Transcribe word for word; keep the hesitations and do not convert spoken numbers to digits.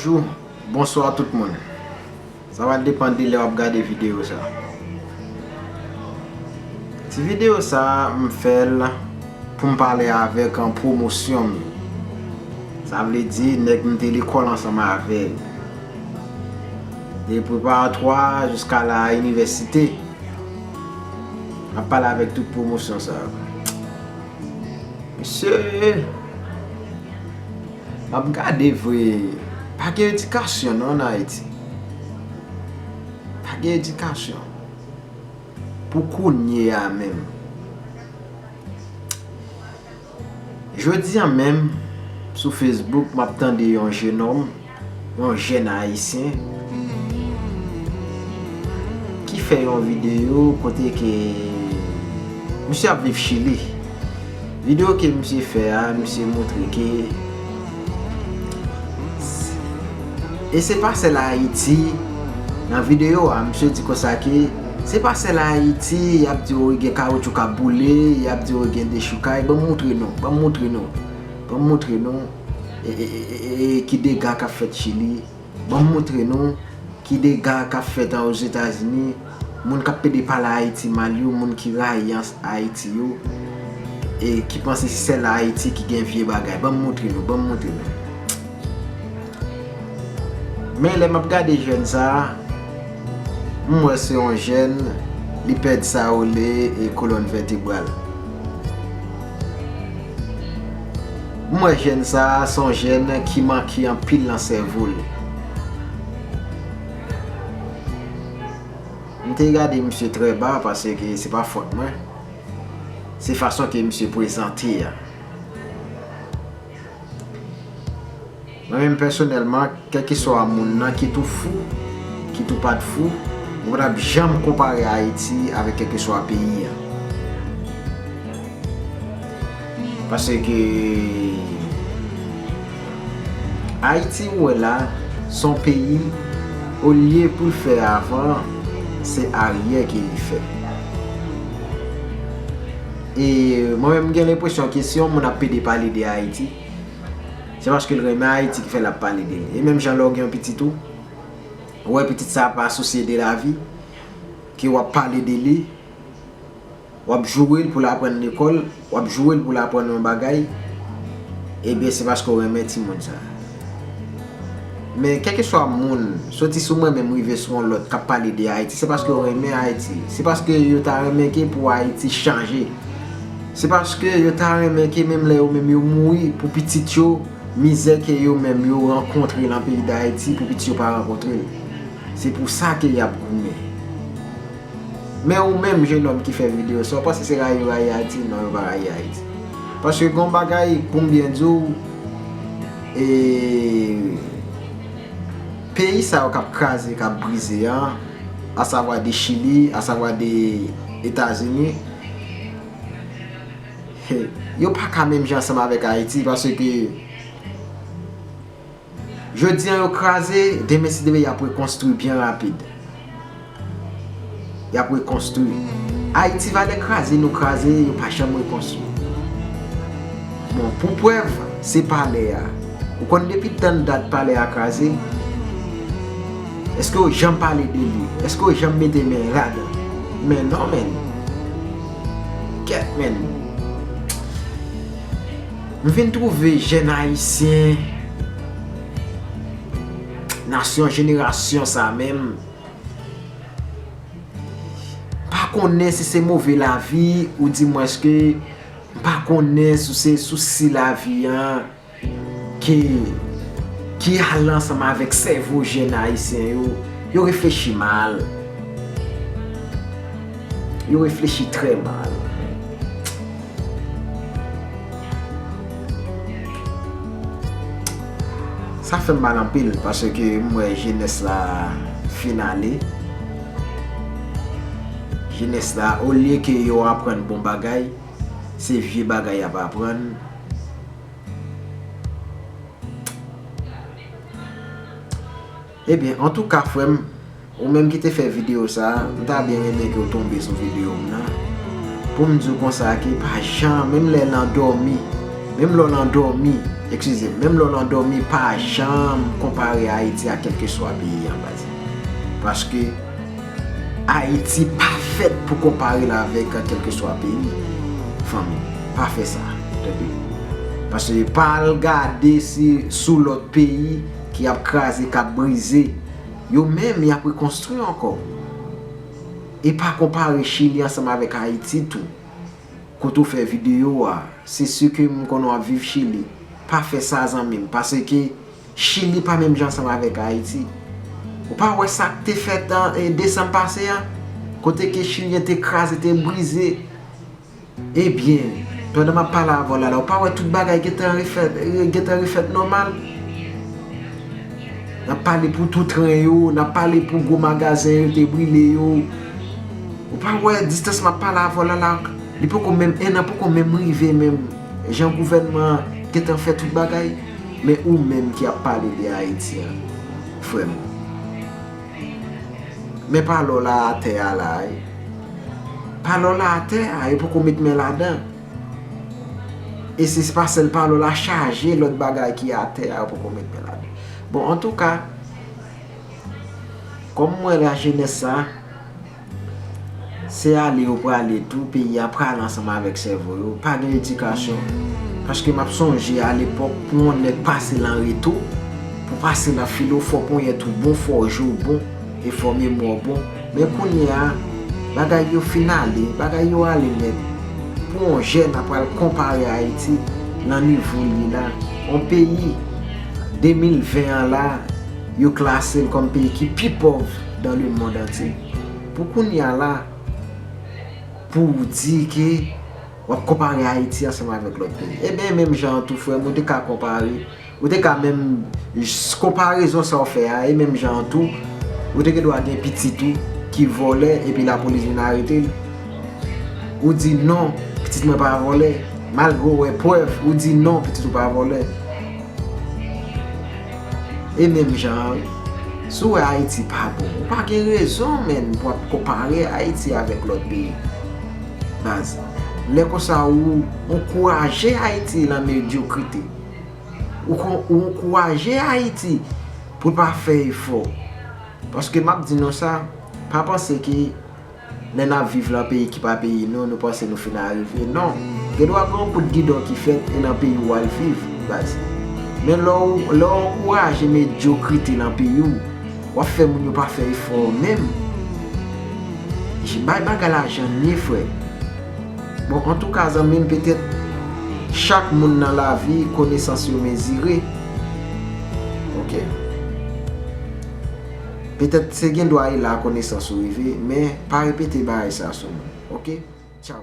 Bonjou, bonswa tout moun. Sa va depann de lè w ap gade videyo sa. Ti videyo sa, m fè l pou m pale avèk an pwomosyon m. Sa vle di nèg m te lekòl ansanm avè l. De preparatwa jiska la inivèsite. M ap pale avèk tout pwomosyon sa. Mesye, m ap gade vre, pa gen edikasyon non ann Ayiti. Pa gen edikasyon. Pou kounye a menm. Jodi a menm, sou Facebook, m ap tande yon jenòm, yon jèn ayisyen, ki fè yon videyo kote ke misye ap viv Chili. Videyo ke misye fè a, misye montre ke, e se pa sèl Ayiti. Nan videyo a, misye di konsa ke se pa sèl Ayiti, y ap di w gen kawoutchou k ap boule, y ap di w gen dechoukay. Ban m montre nou, ban m montre nou, ban m montre nou e, e, e, e, e ki dega k ap fèt Chili. Ban m montre nou ki dega k ap fèt an Ozetazini, moun k ap pede pale Ayiti mal yo, moun ki rayi Ayiti yo, e ki panse se sèl Ayiti ki gen vye bagay. Ban m montre nou, ban m montre nou. Men lè m ap gade jèn sa a, m wè se yon jèn, li pèdi sa yo rele e kolòn vètebral. M wè jèn sa a, se yon jèn ki manke anpil nan sèvo l. M te gade misye trè ba, paske se pa fòt mwen. Se fason ke misye prezante a. Mwen menm pèsonèlman, kèlkeswa moun nan, kit ou fou, kit ou pa t fou, ou pa t ap janm konpare Ayiti avèk kèlkeswa peyi a. Paske Ayiti ou wè la, se yon peyi, olye pou l fè avan, se aryè ke li fè. E mwen menm, m gen lenpresyon ke si yon moun ap pede pale de Ayiti, se paske l renmen Ayiti ki fè l ap pale de li. E menm jan lè w gen yon pitit ou, ou wè pitit sa a pa sousye de lavi, ke w ap pale de li, w ap joure l pou l aprann lekòl, w ap joure l pou l aprann yon bagay, ebyen se paske w renmen timoun sa a. Men kèlkeswa moun, soti sou mwen menm rive sou yon lòt k ap pale de Ayiti, se paske w renmen Ayiti. Se paske yo ta renmen ke pou Ayiti chanje. Se paske yo ta renmen ke menm lè yo menm yo mouri pou pitit yo, mizè ke yo menm yo rankontre nan peyi Dayiti, pou pitit yo pa rankontre l. Se pou sa ke y ap goumen. Men ou menm, jenòm ki fè videyo sa, ou panse se rayi yo rayi Ayiti? Non, yo pa rayi Ayiti. Paske gen yon bagay pou m byen di w, e, peyi sa yo k ap kraze, k ap brize an, asavwa de Chili, asavwa de Etazini, yo pa ka menm jan ansanm avèk Ayiti, paske jodi an yo kraze, demen si Dye vle y ap rekonstwi byen rapid. Y ap rekonstwi. Ayiti valè kraze nou kraze, yo pa janm rekonstwi. Bon, pou prèv, se palè a. Ou konn depi tann dat palè a kraze? Èske yo janm pale de li? Èske yo janm mete men ladan? Men non, men. Kèt, men. M vin twouve jèn ayisyen, nasyon jenerasyon sa menm, m pa konnen si se move lavi, oudimwens ke m pa konnen si se sousi lavi an ki, ki ale ansanm avèk sèvo jèn ayisyen yo. Yo reflechi mal. Yo reflechi trè mal. Sa fè m mal anpil, paske m wè jenès la fin ale. Jenès la, olye ke yo aprann bon bagay, se vye bagay y ap aprann. Ebyen, antouka, frè m, ou menm ki te fè videyo sa a, m ta byen renmen ke w tonbe sou videyo m nan, pou m di w konsa ke pa jan, menm lè nan dòmi, Menm lè w nan dòmi, eskize m, menm lè w nan dòmi, pa janm konpare Ayiti a kèlkeswa peyi an, baz. Paske Ayiti pa fèt pou konpare l avèk kèlkeswa peyi, fanmi. Pa fè sa, tande. Paske pa al gade si sou lòt peyi ki ap kraze, k ap brize, yo menm, y ap rekonstwi ankò. E pa konpare Chili ansanm avèk Ayiti tou. Kote w fè videyo a, se si ke m konnen w ap viv Chili. Pa fè sa, zanmi m, paske Chili pa menm jan ansanm avèk Ayiti. Ou pa wè sa k te fèt an, e, desanm pase a? Kote ke Chilyen te kraze, te brize. Ebyen, pandan m ap pale avè w la, la, ou pa wè tout bagay gentan refèt, gentan refèt nòmal? N ap pale pou tou tren yo, n ap pale pou gwo magazen yo te brile yo. Ou pa wè distans m ap pale avè w la, la, li poko menm, en an poko menm rive menm. Jan gouvènman an gentan fè tout bagay, men ou menm ki ap pale de Ayiti an, frè m. Men palò la atè a la, wi. Palò la atè a, yo poko met men ladan. E se pa sèl palò la, chaje lòt bagay ki atè a, yo poko met men ladan. Bon, antouka, kòm m wè lajenès sa, se ale yo prale tou, peyi a prale ansanm avèk sèvo yo, pa gen edikasyon. Paske m ap sonje alepòk, pou yon nèg pase lan reto, pou pase lan filo, fò ponyèt ou bon, fò je w bon, e fò memwa w bon. Men kounye a, bagay yo fin ale, bagay yo ale nèt. Pou yon jèn ap pral konpare Ayiti lan nivo l ye la, yon peyi de mil ven an la, yo klase l kòm peyi ki pi pòv dans le monde entier. Pou kounye a la, pou w di ke w ap konpare Ayiti ansanm avèk lòt peyi. Ebyen, menm jan an tou, frè m, ou te ka konpare, ou te ka menm, s-, konparezon sa w fè a, e menm jan an tou, ou te gen dwa gen pitit ou ki vòlè, epi lapolis vin arete l. Ou di, "Non, pitit mwen pa vòlè." Malgre w wè prèv, ou di, "Non, pitit ou pa vòlè." E menm jan an, wi. Si w wè Ayiti pa bon, ou pa gen rezon, menm, pou w ap konpare Ayiti avèk lòt peyi. Baz, lè konsa ou ankouraje Ayiti lan medyokrite. Ou kon-, ou ankouraje Ayiti pou l pa fè efò. Paske m ap di nou sa, pa panse ke lè n ap viv lan peyi ki pa peyi nou, nou panse nou fin arive. Non. Gen dwa gen yon kout gidon ki fèt e lan peyi w al viv, baz. Men lè w, lè w ankouraje medyokrite lan peyi w, w ap fè moun yo pa fè efò menm. J-, bay bagay la jan l ye, frè. Bon, antouka, zanmi m, petèt chak moun nan lavi, konesans yo mezire. Oke. Petèt se gen dwa e la konesans ou rive, men pa repete bagay sa sou mwen. Oke? Tchaw.